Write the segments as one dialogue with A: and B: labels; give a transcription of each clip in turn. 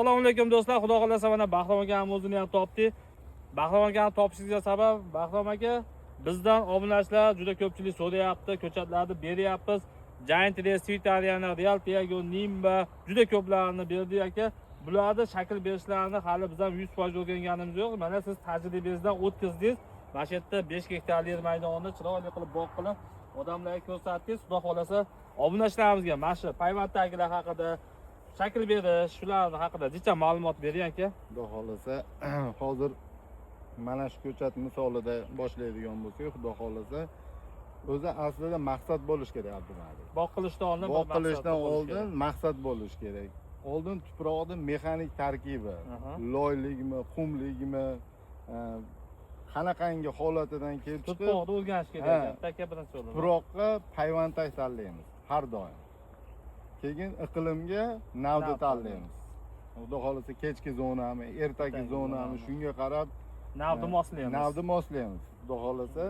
A: Assalomu alaykum do'stlar. Xudo xohlasa, mana Bahrom akam o'zini ham topdik. Bahrom akani topishimizga sabab, Bahrom aka, bizdan obunachilar juda ko'pchilik so'rayapti, ko'chatlarni beryapmiz. Giant Red, Sweet Ariana, Real Tiago, Nimba, juda ko'plarini berdik, aka. Bularni shakl berishlarini hali biz ham 100% o'rganganimiz yo'q. Mana siz tajribangizdan o'tkazdingiz. Mana shu yerda 5 gektar yer maydonini chiroyli qilib bog' qilib odamlarga ko'rsatdingiz. Xudo xohlasa, obunachilarimizga mana shu payvandtagilar haqida, shakl berish, shular haqida jicha ma'lumot bering, aka.
B: Xudo xohlasa, hozir mana shu ko'chat misolida boshlaydigan bo'lsak, xudo xohlasa, o'zi aslida maqsad bo'lishi kerak, Abdumalik.
A: Bog' qilishdan oldin bir
B: Bog'
A: maqsad
B: qilishdan
A: bo'lishi
B: oldin
A: kerak.
B: maqsad bo'lishi kerak. Oldin tuproqni mexanik tarkibi, loylikmi, qumlikmi, qanaqangi holatidan kelib chiqib
A: Tuproqni o'rganish kerak ekan, aka, birinchi o'rinda.
B: Tuproqqa payvandtak tanlaymiz har doim. Keyin iqlimga navda
A: Nav
B: tanlaymiz. Xudo xohlasa, kechki zonami, ertaki
A: Ertaki
B: zonami,
A: zonami.
B: shunga qarab
A: Navni moslaymiz.
B: Navni moslaymiz. Xudo xohlasa,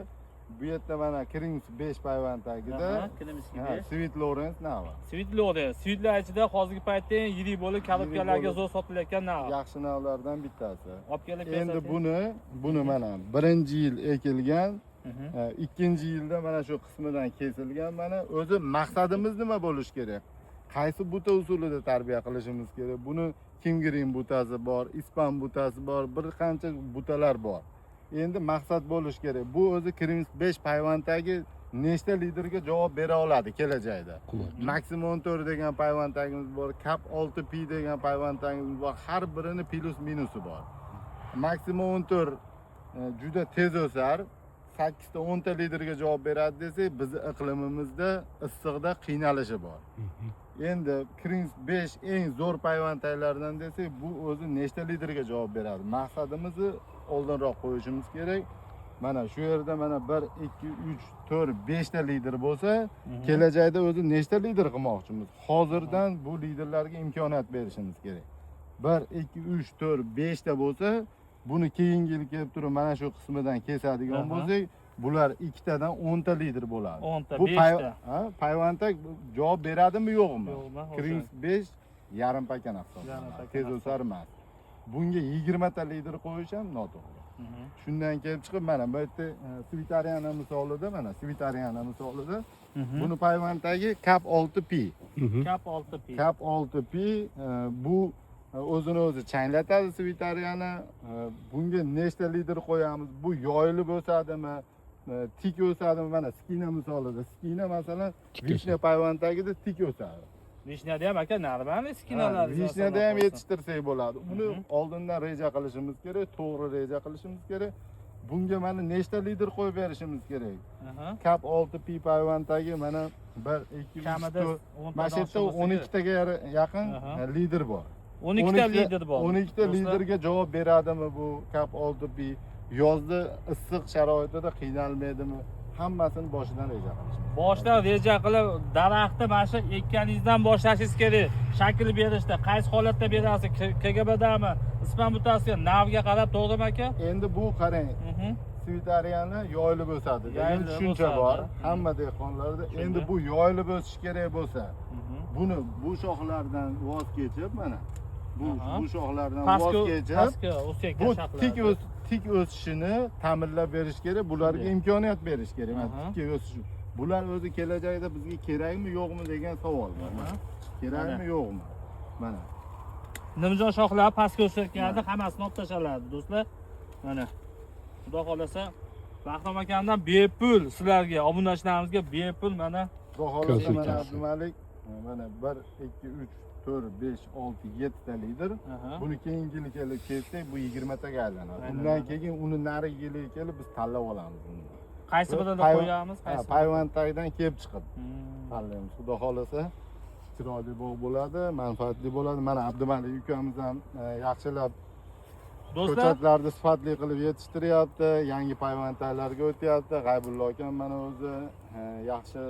B: bu yerda mana Krings 5 payvandtagida
A: Krymskiy
B: ha,
A: 5.
B: Sweet Lawrence navi.
A: Sweet Lawrence. Sweetlar ichida hozirgi paytda eng yirik bo'lib, korobkalarga
B: bo'lib.
A: zo'r sotilayotgan nav.
B: Yaxshi navlardan bittasi.
A: Olib kelib
B: Endi
A: ko'rsating.
B: buni mana birinchi yil ekilgan, ikkinchi yilda mana shu qismidan kesilgan. Mana o'zi maqsadimiz nima bo'lishi kerak? Qaysi buta usulida tarbiya qilishimiz kerak? Buni Kimgrin butasi bor, ispan butasi bor, bir qancha butalar bor. Endi maqsad bo'lishi kerak. Bu o'zi Krims 5 payvandagi nechta liderga javob bera oladi kelajakda? Maksimum 4 degan payvandagimiz bor, Kap 6 P degan payvandagimiz bor. Har birini plyus minusi bor. Maksimum 14 juda tez o'sar, 8 ta 10 ta liderga javob beradi desak, bizni iqlimimizda issiqda qiynalishi bor. Endi Krings 5 eng zo'r payvandtaklardan desak, bu o'zi nechta liderga javob beradi? Maqsadimizni oldinroq qo'yishimiz kerak. Mana shu yerda mana 1, 2, 3, 4, 5 ta lider bo'lsa, kelajakda o'zi nechta lider qilmoqchimiz? Hozirdan bu liderlarga imkoniyat berishimiz kerak. 1, 2, 3, 4, 5 ta bo'lsa, buni keyingi yil kelib turib mana shu qismidan kesadigan bo'lsak, bular ikkitadan 10 ta lider bo'ladi.
A: 10 ta,
B: Bu
A: 5 ta.
B: Ha, payvandtak javob beradimi, yo'qmi?
A: Yo'qmi? O'sha.
B: Krings 5 yarim pakana
A: Yarim
B: hisoblanadi.
A: pakana.
B: Tez o'sar emas. Bunga 20 ta lider qo'yish ham noto'g'ri. Shundan kelib chiqib mana bu yerda Sweet Ariana misolida, mana Sweet Ariana misolida buni payvandtagi Kap 6 P.
A: Kap 6 P.
B: Kap 6 P bu o'zini o'zi changlatadi Sweet Ariana. Bunga nechta lider qo'yamiz? Bu yoyilib o'sadimi? Tik o'sadimi? Mana skina misolida. Skina, masalan, vishня payvandtagida tik o'sadi.
A: Vishniyada ham, aka, нормальный skinalar.
B: Ha, vishniyada ham yetishtirsak bo'ladi. Uni oldindan reja qilishimiz kerak, to'g'ri reja qilishimiz kerak. Bunga mana nechta lider qo'yib berishimiz kerak? Kap 6 P payvandtagi mana 1, 2, 3,
A: Kamida
B: 4,
A: 10
B: mana shu yerda 12 taga yaqin lider bor.
A: 12 ta lider bor.
B: 12 ta
A: Do'stlar,
B: liderga javob beradimi bu Kap 6 P? Yozda issiq sharoitida qiynalmaydimi? Hammasini boshidan reja qilishimiz kerak.
A: Boshdan reja qilib, daraxtni mana shu ekkaningizdan boshlashingiz kerak. Shakl berishda qaysi holatda berasiz? KGBdami? Ispan butasiga, navga qarab, to'g'rimi, aka?
B: Endi bu qarang, Sweet Ariana yoyilib o'sadi degan
A: Yoyilib
B: tushuncha
A: o'sadi.
B: bor hamma dehqonlarda. Endi bu yoyilib o'sishi kerak bo'lsa, buni bu shoxlardan voz kechib, mana bu bu shoxlardan voz
A: Pastga
B: kechib,
A: pastga o'sayotgan
B: bu
A: shoxlar.
B: tik o'sishini ta'minlab berish kerak, bularga imkoniyat berish kerak. Mana tik o'sish. Bular o'zi kelajakda bizga kerakmi, yo'qmi degan savol bor. Mana. Kerakmi, yo'qmi? Mana.
A: Nimjon shoxlar pastga o'sayotganda hammasini olib tashlanadi, do'stlar. Mana. Xudo xohlasa, Bahrom akamdan bepul sizlarga, obunachilarimizga bepul mana.
B: Xudo xohlasa, mana
C: Konsultatsiya.
B: Abdumalik, mana 1, 2, 3, 4, 5, 6, 7 ta lider. Buni keyingi yili kelib kessak, bu 20 taga aylanadi.
A: Aylanadi.
B: Undan keyin uni narigi yili kelib biz tanlab olamiz uni.
A: Qaysi birini qo'yamiz, qaysi?
B: Payvandtagidan kelib chiqib tanlaymiz. Xudo xohlasa, chiroyli bog' bo'ladi, manfaatli bo'ladi. Mana Abdumalik ukamiz ham yaxshilab
A: Do'stlar,
B: ko'chatlarni sifatli qilib yetishtiryapti, yangi payvandtaklarga o'tyapti. G'aybulla akam mana o'zi yaxshi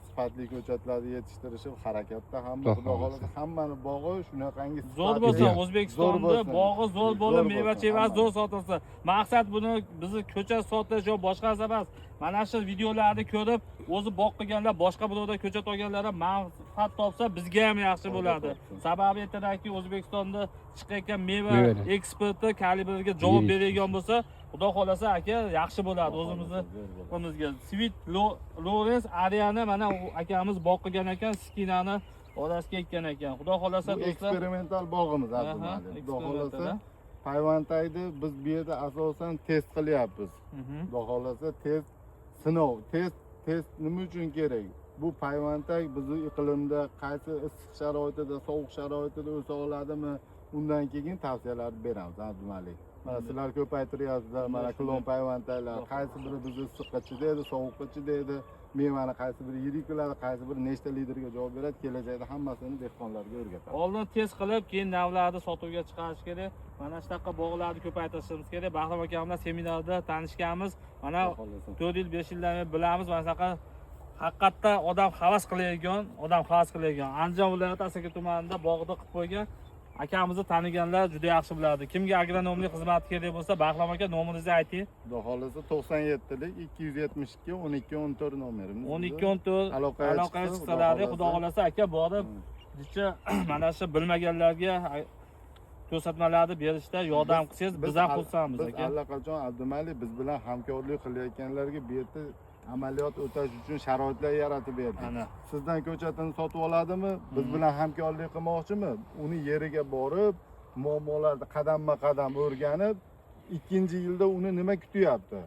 B: sifatli ko'chatlarni yetishtirishi harakatda hamma.
C: Xudo
B: Xudo
C: xohlasa.
B: xohlasa, hammani bog'i shunaqangi
A: zo'r
B: sifatli-
A: bo'lsin
C: Ideal.
A: O'zbekistonda
B: Zo'r bo'lsin.
A: bog'i zo'r bo'lib,
B: Zo'r
A: meva
B: bo'lsin,
A: chevasi
B: hamma.
A: zo'r sotilsin. Maqsad buni bizni ko'chat sotish yo boshqa narsa emas. Mana shu videolarni ko'rib, o'zi bog' qilganlar, boshqa birovdan ko'chat olganlar ham manfaat topsa, bizga ham yaxshi
B: Foyda
A: bo'ladi.
B: topsin.
A: Sababi ertadaki O'zbekistonda chiqayotgan meva
C: Mevalar.
A: eksporti kalibriga javob
C: Yirik.
A: beradigan bo'lsa, Xudo xohlasa aka yaxshi bo'ladi o'zimizni
B: Zo'r bo'ladi.
A: qilmizga. Sweet Lawrence Ariani mana u akamiz bog' qilgan ekan, skinani orasiga ekkan ekan. Xudo xohlasa
B: Bu
A: do'stlar.
B: eksperimental bog'imiz
A: Aha,
B: Abdumalik. Xudo
A: eksperimental,
B: xohlasa payvandtagni biz bu yerda asosan test qilyapmiz. Xudo xohlasa test sinov, test nima uchun kerak? Bu payvandtag bizni iqlimda qaysi issiq sharoitida, sovuq sharoitida o'sa oladimi? Undan keyin tavsiyalar beramiz Abdumalik. Mana sizlar ko'paytiryapsizlar, mana klon payvandtaglar, qaysi biri bizni issiqqa chidaydi, sovuqqa chidaydi, mevani qaysi biri yirik qiladi, qaysi biri nechta litrga javob beradi, kelajakda hammasini dehqonlarga o'rgatamiz.
A: Oldin test qilib, keyin navlarni sotuvga chiqarish kerak. Mana shunaqa bog'larni ko'paytirishimiz kerak. Bahrom akam bilan seminarda tanishganmiz. Mana
B: Xudo xohlasa.
A: 4 yil, 5 yildan beri bilamiz. Mana shunaqa haqiqatda odam havas qiladigan, odam havas qiladigan. Andijon viloyati Asaka tumanida bog'da qilib qo'ygan akamizni taniganlar juda yaxshi biladi. Kimga agronomlik xizmati kerak bo'lsa, Bahrom aka nomeringizni ayting.
B: Xudo xohlasa 97lik 272 12 14 nomerimiz.
A: 12 14
B: Aloqaga
A: aloqaga
B: chiqsa,
A: chiqsalar,
B: Xudo
A: Xudo xohlasa aka borib necha mana shu bilmaganlarga ko'rsatmalarni berishda yordam qilsangiz biz ham xursandmiz
B: Biz
A: aka.
B: allaqachon Abdumalik biz bilan hamkorlik qilayotganlarga bu yerda amaliyot o'tash uchun sharoitlar yaratib berdik.
A: Ana.
B: Sizdan ko'chatini sotib oladimi? Biz bilan hamkorlik qilmoqchimi? Uni yeriga borib, muammolarni qadamma-qadam o'rganib, ikkinchi yilda uni nima kutyapti?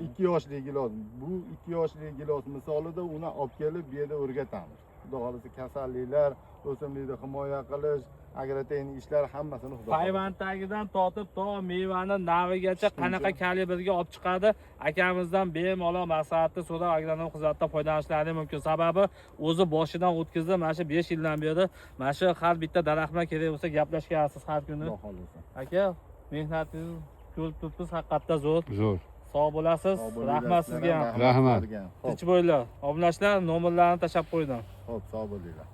B: 2 yoshli gilos. Bu 2 yoshli gilos misolida uni olib kelib bu yerda o'rgatamiz. Xudo xohlasa kasalliklar, o'simlikni himoya qilish, agrotexnik ishlar hammasini Xudo xohlasa.
A: Payvand tagidan tortib to mevani navigacha qanaqa kalibrga olib chiqadi akamizdan bemalol maslahatni so'rab agronom xizmatidan foydalanishlari mumkin. Sababi o'zi boshidan o'tkazdi mana shu 5 yildan beri mana shu har bitta daraxt bilan kerak bo'lsa gaplashgansiz har kuni.
B: Xudo xohlasa.
A: Aka, mehnatingizni ko'rib turibmiz, haqiqatda zo'r.
C: Zo'r.
A: Sog' bo'lasiz.
B: Sog' bo'linglar,
A: Rahmat
B: sizlar
A: sizga
B: ham.
A: ham.
C: Rahmat.
B: Sizlarga ham. Xo'p,
A: Tinch bo'linglar. Obunachilar, nomerlarni tashlab qo'ydim.
B: xo'p, sog' bo'linglar.